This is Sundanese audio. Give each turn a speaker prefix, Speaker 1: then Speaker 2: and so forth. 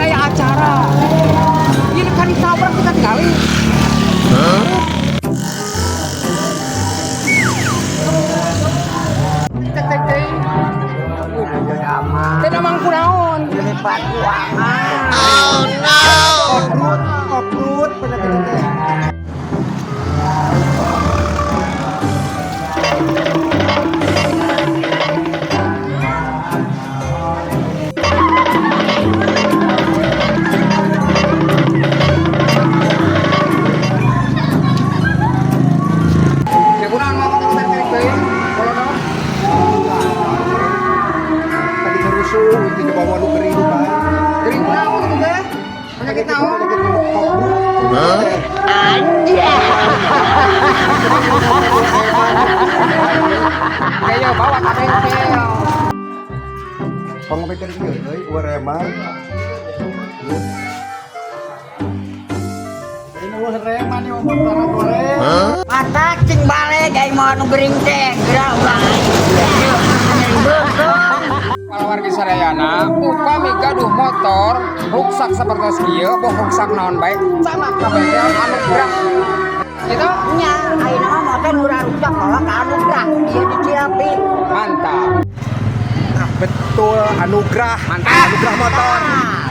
Speaker 1: Aya acara. Ini kan ditabrak kita tinggalin. Cek cek cek.
Speaker 2: Sama.
Speaker 1: Teu namang kunaon?
Speaker 2: Lipat uangan.
Speaker 3: Oprut, oprut penyakit teh.
Speaker 1: Ya kunaon mau motor tarik teuing? Kolodok.
Speaker 3: Tadi ngerusuh, itu dibawa nu gering Pak.
Speaker 1: Gering kunaon itu teh? Penyakit naon?
Speaker 3: Penyakit oprut.
Speaker 1: Kayak bawa ka bengkel.
Speaker 3: Pangopikeun ieu euy, uar reman. Ini uar reman ieu motor goreng.
Speaker 2: Mata cing balik aing mau anu gering teh. Geura ulah aing. Nyeri beuteung.
Speaker 1: Palawargi sadayana, upami gaduh motor ruksak sapertos kieu, boh ruksak naon bae, sama ka bengkel Anugrah. Gitu?
Speaker 2: Nya, ayeuna mah motor murah rusak bawa ka Anugrah. Ieu di Ciapi.
Speaker 1: Mantap.
Speaker 3: Nah, betul, Anugrah.
Speaker 1: Mantap.
Speaker 3: Anugrah motor.
Speaker 2: Ah.